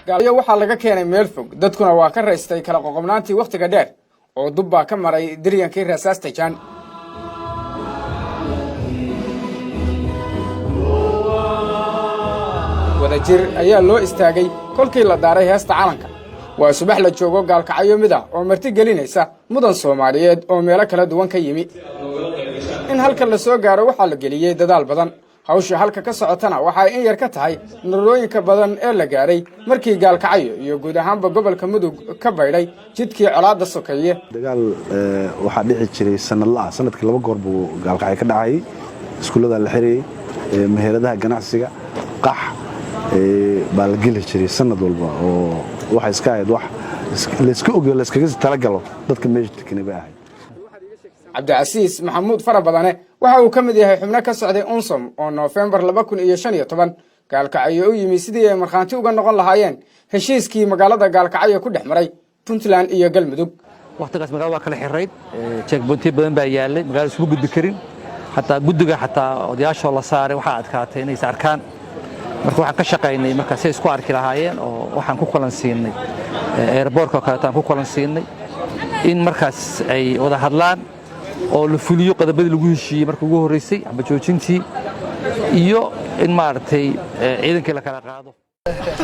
Gaalyo waxaa laga keenay meel fog, dadkuna waa ka raystay kala qoqobnaantii wakhtiga dheer oo dub baa ka maray diryankii rasaasta jaan. Wadajir ayaa loo istaagay kolkii la daaray heesta calanka. Waa subax la joogo Gaalkacyo mid ah oo marti gelinaysa mudan Soomaaliyeed oo meelo kala duwan ka yimi. In halka la soo gaaro waxaa la geliyey dadaal badan. Hawsha halka ka socotana waxay in yar ka tahay nololooyinka badan ee la gaaray markii Gaalkacyo iyo guud ahaanba gobolka Mudug ka baydhay jidkii colaadda sokeeye. Dagaal waxaa dhici jiray sanadlaah. Sanadkii 2 goor buu Gaalkacyo ka dhacayay. Iskuulladaa la xirayey, meheradaha ganacsiga, qax baa la geli jiray sanad walba, oo waxa iska ahayd wax layska ogyo, layskaga talagalo dadka meesha deganay bay ahayd. Cabdicasiis Maxamuud Fara Badane waxa uu ka mid yahay xubno ka socday UNSOM oo Noofembar 2015 Gaalkacyo u yimi sidii ay markhaanti uga noqon lahaayeen heshiiskii magaalada Gaalkacyo ku dhex maray Puntland iyo Galmudug. Wakhtigaas magaalada waa kala xirayd, checkpointiyo badan baa yaallay, magaalada isuma gudbi karin. Xataa guddiga, xataa odayaashoo la saaray, waxaa adkaatay inay is arkaan. Marka waxaan ka shaqaynay marka say isku arki lahaayeen, oo waxaan ku kulan siinay airportka oo kaleeto aan ku kulan siinay in markaas ay wada hadlaan oo la fuliyo qodobadii lagu heshiiyey marka ugu horreysay, xabajoojintii iyo in maaragtay ciidankii la kala qaado.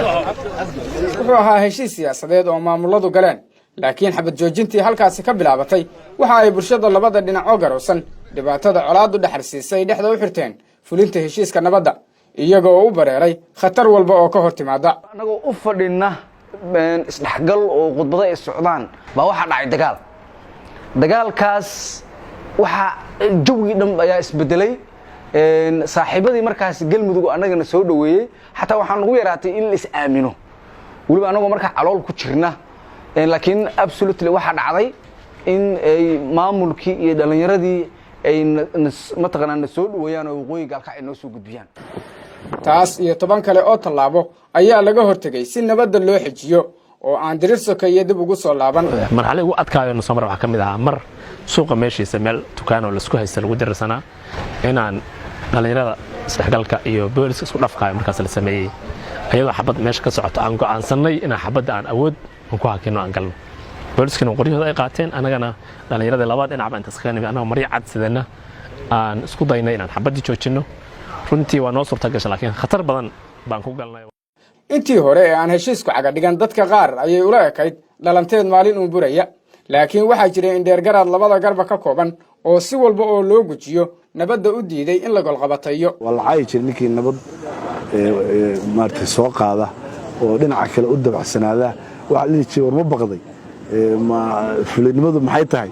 Wuxuu ahaa heshiis siyaasadeed oo maamuladu galeen, laakiin xabad joojintii halkaasi ka bilaabatay waxa ay bulshada labada dhinac oo garowsan dhibaatada colaaddu dhexal siisay dhexda u xirteen fulinta heshiiska nabadda, iyagoo u bareeray khatar walba oo ka hor timaada. Annagoo u fadhina isdhexgal oo khudbado ay socdaan baa waxaa dhacay dagaal. Dagaalkaas waxaa jawgii dhan ayaa isbedelay. Saaxiibadii markaas Galmudug annagana soo dhoweeyey, xataa waxaa nagu yaraatay in la is aamino, weliba annagoo markaa calool ku jirna. Laakiin absolutely waxaa dhacday in ay maamulkii iyo dhallinyaradii ay mataqaanaa na soo dhoweeyaan oo waqooyi Gaalkacyo noo soo gudbiyaan. Taas iyo 10 kale oo tallaabo ayaa laga hortegay si nabadda loo xejiyo oo aan dirir sokeeye dib ugu soo laaban. Marxalada ugu adkaayo soo mar waxaa ka mid ahaa mar suuqa meeshiisa meel dukaan oo laisku haysta lagu dirirsanaa, inaan dhallinyarada isdhexgalka iyo booliska isku dhafkaayo markaas la sameeyey, ayadoo xabad meesha ka socoto aan go'aansannay inaan xabadda aan awood aan ku hakino, aan galno. Booliskana qoryahooda ay qaateen, annagana dhallinyaradii labada dhinacba inta iskaga nimid, annagoo maryo cad sidana, aan isku daynay inaan xabaddii joojinno. Runtii waa noo suurta gasha, laakiin khatar badan baan ku galnay. Intii hore ee aan heshiisku cagadhigan, dadka qaar ayay ula ekayd dhalanteed maalin uun buraya, laakiin waxaa jiray indheergaraad labada garba ka kooban oo si walba oo loo gujiyo nabadda u diiday in la golqabatayo. Waa la caayi jiray ninkii nabad maaragtay soo qaada oo dhinaca kale u dabacsanaada. Waxaa la dhihi jiray, "War ma baqday? Ma fulinimadu maxay tahay?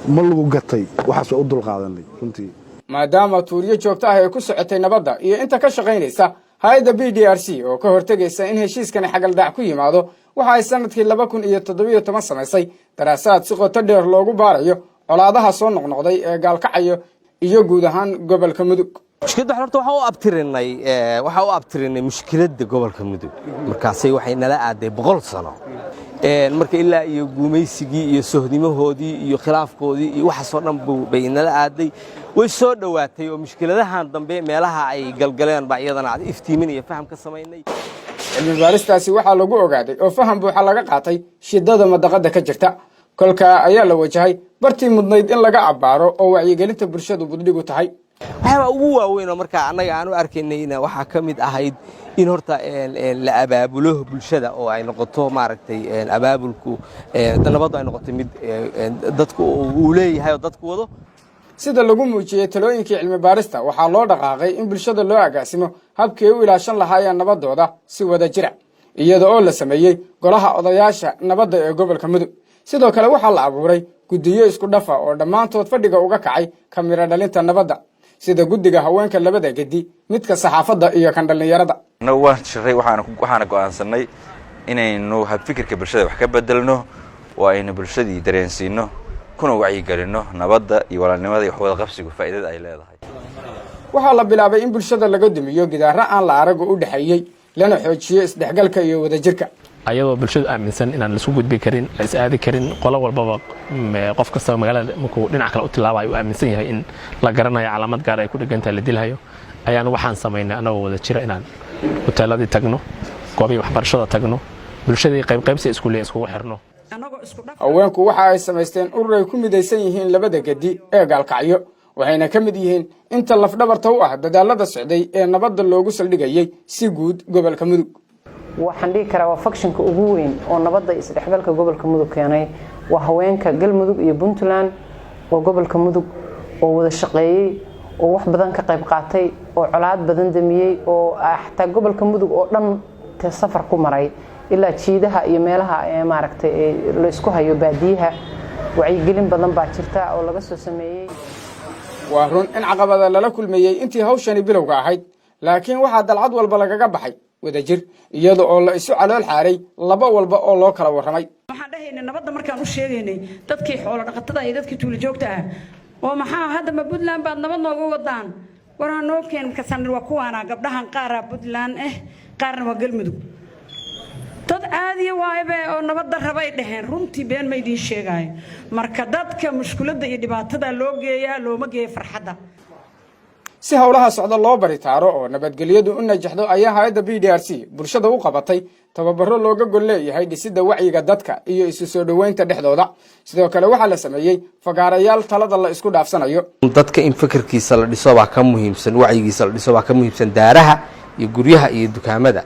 Ma lagu gatay?" Waxaas waa u dulqaadanay runtii. Maadaama tuuriyo joogto ah ay ku socotay nabadda iyo inta ka shaqaynaysa hay-adda PDRC oo ka hortegaysa in heshiiskani xagaldaac ku yimaado, waxa ay sanadkii 2017 samaysay daraasaad si qoto dheer loogu baarayo colaadaha soo noqnoqday ee Gaalkacayo iyo guud ahaan gobolka Mudug. Mushkiladda horta waxaa u abtirinay mushkiladda gobolka Mudug. Markaasay waxay nala aaday 100 sano, marka ilaa iyo guumaysigii iyo sohdimahoodii iyo khilaafkoodii iyo waxaasoo dhan bay nala aaday. Way soo dhowaatay oo mushkiladahan dambe meelaha ay galgaleen baa iyadana iftiimin iyo faham ka samaynay. Cilmi baaristaasi waxaa lagu ogaaday oo faham buuxa laga qaatay shidada madaqadda ka jirta. Kolkaa ayaa la wajahay bartii mudnayd in laga abbaaro oo wacyigelinta bulshadu buddhigu tahay. Waxyaabaa ugu waaweyn oo markaa annaga aan u arkaynayna waxaa ka mid ahayd in horta la abaabulo bulshada oo ay noqoto maaragtay abaabulku nabaddu ay noqoto mid dadku uu leeyahay oo dadku wado. Sida lagu muujiyey talooyinkii cilmi baarista, waxaa loo dhaqaaqay in bulshada loo agaasimo habkii ay u ilaashan lahaayeen nabadooda si wada jira, iyada oo la sameeyey golaha odayaasha nabadda ee gobolka Mudug. Sidoo kale waxaa la abuuray guddiyo isku dhafa oo dhammaantood fadhiga uga kacay ka miro dhalinta nabadda, sida guddiga haweenka labada gedi, midka saxaafadda iyo kan dhallinyarada. Annagu waan shiray, waxaana go'aansanay inaynu habfikirka bulshada wax ka bedelno oo aynu bulshadii dareensiino kuna wacyigelinno nabadda iyo walaalnimada iyo waxwada qabsigu faa'iidada ay leedahay. Waxaa la bilaabay in bulshada laga dumiyo gidaaro aan la arago u dhexeeyey, lana xoojiyo isdhexgalka iyo wadajirka. Ayadoo bulshadu aaminsan inaan laisku gudbi karin, la is aadi karin, qolo walbaba qof kastaba magaalada markuu dhinac kale u tilaabayo uu aaminsan yahay in la garanayo, calaamad gaar ay ku dhegantahay, la dilhayo, ayaan waxaan samaynay annagoo wada jira inaan hoteeladii tagno, goobihii waxbarashada tagno. Bulshadii qaybqaybsi iskuuliya iskugu xirno. Haweenku waxa ay samaysteen urur ay ku midaysan yihiin labada gedi ee Gaalkacyo, waxayna ka mid yihiin inta lafdhabarta u ah dadaalada socday ee nabadda loogu saldhigayey si guud gobolka Mudug. Waxaan dhihi karaa waa factionka ugu weyn oo nabadda isdhexgalka gobolka Mudug keenay waa haweenka Galmudug iyo Puntland oo gobolka Mudug oo wada shaqeeyey oo wax badan ka qayb qaatay oo colaad badan damiyey oo xataa gobolka Mudug oo dhan safar ku maray ilaa jiidaha iyo meelaha maaragtay laysku hayo baadiyaha. Wacyigelin badan baa jirta oo laga soo sameeyey. Waa run in caqabada lala kulmeeyey intii hawshani bilowga ahayd, laakiin waxaa dalcad walba lagaga baxay wadajir, iyada oo la isu calool xaaray laba walba oo loo kala warramay. Waxaan dhahaynay nabadda markaan u sheegaynay dadkii xoolo dhaqatada iyo dadkii tuulo joogta ah oo maxaa hadda ma Puntland baad nabad nooga wadaan? War ha noo keen. Markaasaan waa kuwaana gabdhahan, qaaraa Puntland qaarna waa Galmudug. Dad caadiya waaybe oo nabadda rabay dhaheen. Runtii been ma idiin sheegaayo. Marka dadka mushkuladda iyo dhibaatada loo geeyaa, looma geeyo farxadda. Si howlaha socda loo baritaaro oo nabadgelyadu u najaxdo ayaa hay'adda BDRC bulshada u qabatay tababaro looga gol leeyahay dhisidda wacyiga dadka iyo isu soo dhoweynta dhexdooda. Sidoo kale waxaa la sameeyey fagaarayaal talada la isku dhaafsanayo. Dadka in fikirkiisa la dhiso baa ka muhiimsan, wacyigiisa la dhiso baa ka muhiimsan daaraha iyo guryaha iyo dukaamada.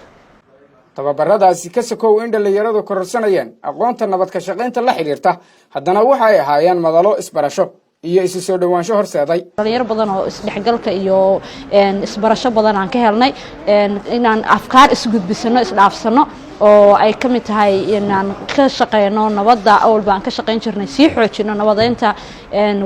Tababaradaasi ka sokow in dhallinyaradu kororsanayeen aqoonta nabad ka shaqaynta la xidhiirta, haddana waxay ahaayeen madalo isbarasho iyo isu soo dhowaansho horseeday. Dhalinyaro badan oo isdhexgalka iyo isbarasho badan aan ka helnay, inaan afkaar isgudbisano, isdhaafsano oo ay ka mid tahay inaan ka shaqeyno nabadda awalba aan ka shaqayn jirnay, sii xoojino nabadeynta,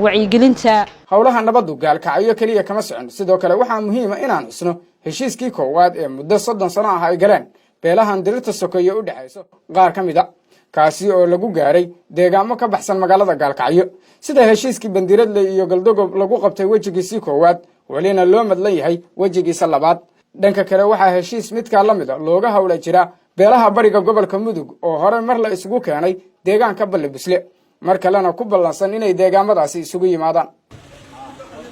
wacyigelinta. Howlaha nabaddu Gaalkacyo keliya kama socon. Sidoo kale waxaa muhiima inaan xusno heshiiskii koowaad ee muddo 30 sano ah ay galeen beelahan dirirta sokeeye u dhexayso qaar ka mid a, kaasi oo lagu gaaray deegaamo ka baxsan magaalada Gaalkacyo, sida heshiiskii Bandiradley iyo Galdogob lagu qabtay wejigiisii koowaad, welina loo madlan yahay wejigiisa labaad. Dhanka kale waxaa heshiis midkaa la mida looga howla jiraa beelaha bariga gobolka Mudug oo hore mar la isugu keenay deegaanka Balli Busle, mar kalena ku ballansan inay deegaamadaasi isugu yimaadaan.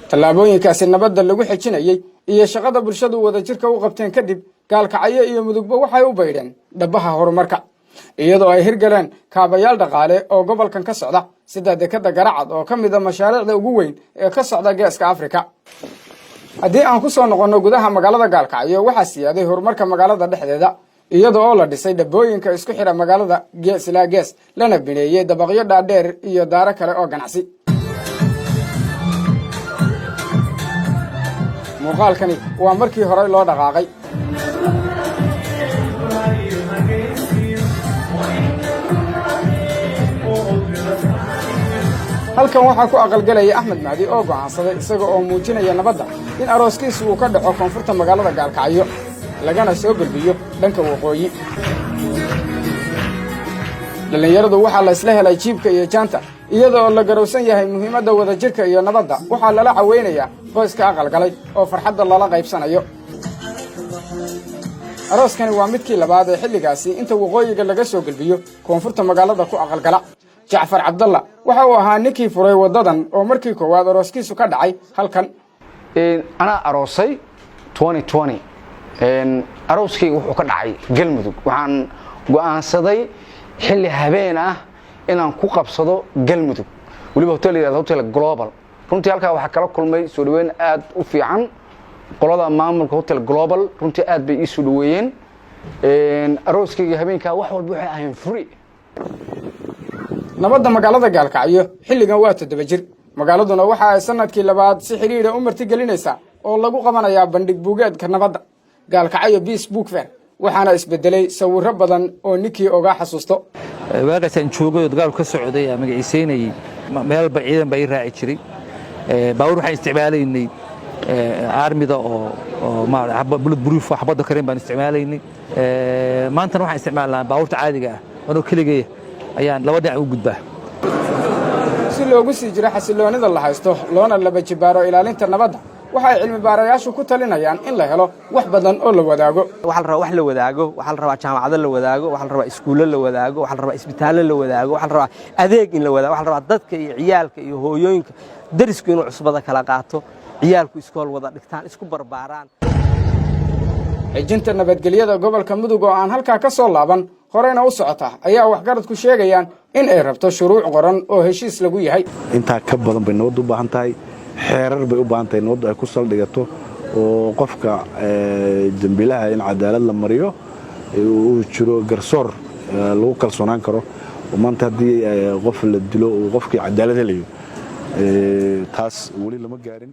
Tallaabooyinkaasi nabadda lagu xejinayey iyo shaqada bulshadu wadajirka u qabteen kadib, Gaalkacyo iyo Mudugba waxay u baydheen dhabbaha horumarka, iyadoo ay hirgaleen kaabayaal dhaqaale oo gobolkan ka socda, sida dekadda Garacad oo ka mida mashaariicda ugu weyn ee ka socda Geeska Afrika. Haddii aan ku soo noqonno gudaha magaalada Gaalkacyo, waxaa siyaaday horumarka magaalada dhexdeeda, iyada oo la dhisay dhabbooyinka isku xidha magaalada gees ilaa gees, lana bineeyey dabaqyo dhaadheer iyo daaro kale oo ganacsi. Muuqaalkani waa markii horey loo dhaqaaqay. Halkan waxaa ku aqalgelaya Axmed Mahdi oo go'aansaday, isaga oo muujinaya nabadda, in arooskiisu uu ka dhaco koonfurta magaalada Gaalkacyo, lagana soo gelbiyo dhanka waqooyi. Dhallinyaradu waxaa la isla helay jiibka iyo jaanta, iyada oo la garowsan yahay muhiimadda wadajirka iyo nabadda. Waxaa lala caweynayaa qoyska aqalgalay oo farxadda lala qaybsanayo. Arooskani waa midkii labaad ee xilligaasi inta waqooyiga laga soo gelbiyo koonfurta magaalada ku aqalgala. Jacfar Cabdalla waxa uu ahaa ninkii furay waddadan oo markii koowaad arooskiisu ka dhacay halkan. Anaa aroosay. Arooskayga wuxuu ka dhacay Galmudug. Waxaan go'aansaday xilli habeen ah inaan ku qabsado Galmudug, weliba hotel la yihahdo Hotel Global. Runtii halkaa waxaa kala kulmay soo dhaweyn aad u fiican. Qolada maamulka Hotel Global runtii aad bay ii soo dhaweeyeen. Arooskayga habeenkaa wax walba waxay ahayn free. Nabadda magaalada Gaalkacyo xilligan waa 7 jir. Magaaladuna waxa ay sanadkii labaad si xidhiidha u martigelinaysaa oo lagu qabanayaa bandhig buugeedka nabadda, Gaalkacyo Peace Book Fair, waxaana isbedelay sawirro badan oo ninkii ogaa xasuusto. Waagaasaan joogay oo dagaalku ka socday aa magaciiseynayey, meelba ciidan baa ii raaci jiray. Baabuur waxaan isticmaalaynay armida oo bullet proof, xabadda kareen baan isticmaalaynay. Maantana waxaan isticmaalnaa baabuurta caadiga ah. Anoo keligeeya ayaan laba dhinac u gudbaa. Si loogu sii jiro xasilloonida la haysto, loona laba jibaaro ilaalinta nabadda, waxay cilmi baarayaashu ku talinayaan in la helo wax badan oo la wadaago. Waxaa la rabaa wax la wadaago. Waxaa la rabaa jaamacado la wadaago, waxaa la rabaa iskuullo la wadaago, waxaa la rabaa isbitaallo la wadaago, waxaa la rabaa adeeg in la wadaago, waxaa la rabaa dadka iyo ciyaalka iyo hooyooyinka darisku inuu cusbada kala qaato, ciyaalku iskool wada dhigtaan, isku barbaaraan. Xejinta nabadgelyada gobolka Mudug oo aan halkaa ka soo laaban, horeyna u socota, ayaa waxgaradku sheegayaan in ay rabto shuruuc qoran oo heshiis lagu yahay. Intaa ka badan bay nabaddu u baahan tahay. Xeerar bay u baahan tahay nabaddu ay ku saldhigato, oo qofka dembilaha in cadaalad la mariyo, uu jiro garsoor lagu kalsoonaan karo, oo maanta haddii qof la dilo uu qofkii cadaalad helayo. Taas weli lama gaarin.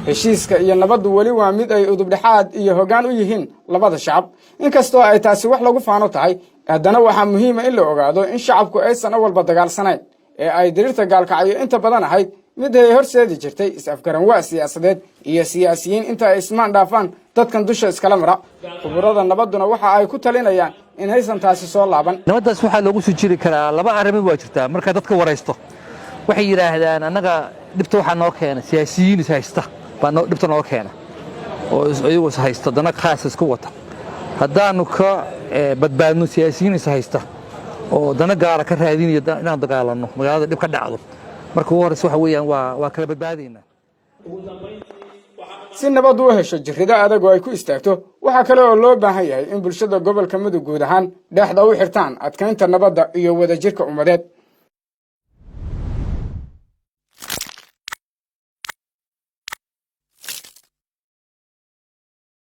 Heshiiska iyo nabaddu weli waa mid ay udubdhexaad iyo hoggaan u yihiin labada shacab. Inkastoo ay taasi wax lagu faano tahay, haddana waxaa muhiima in la ogaado in shacabku aysan awalba dagaalsanayn ee ay diriirta Gaalkacyo inta badan ahayd mid ay horseedi jirtay is-afgaranwaa siyaasadeed iyo siyaasiyiin inta ay ismaan dhaafaan dadkan dusha iskala mara. Khuburada nabadduna waxa ay ku talinayaan in haysan taasi soo laaban. Nabaddaas waxaa loogu soo jiri karaa laba arrimood. Waa jirtaa, markaa dadka waraysto waxay yidhaahdaan: annaga dhibta waxaa noo keena siyaasiyiin is haysta baa dhibta noo keena, oo iyagoo is haysta dana khaasa isku wata. Haddaannu ka badbaadno siyaasiyiin is haysta oo dana gaara ka raadinaya inaan dagaalanno, magaalada dhib ka dhacdo, marka ugu horreysa waxa weeyaan waa kala badbaadaynaa. Si nabaddu u hesho jirrido adag oo ay ku istaagto, waxaa kale oo loo baahan yahay in bulshada gobolka Mudug guud ahaan dhexda u xirtaan adkaynta nabadda iyo wadajirka ummadeed.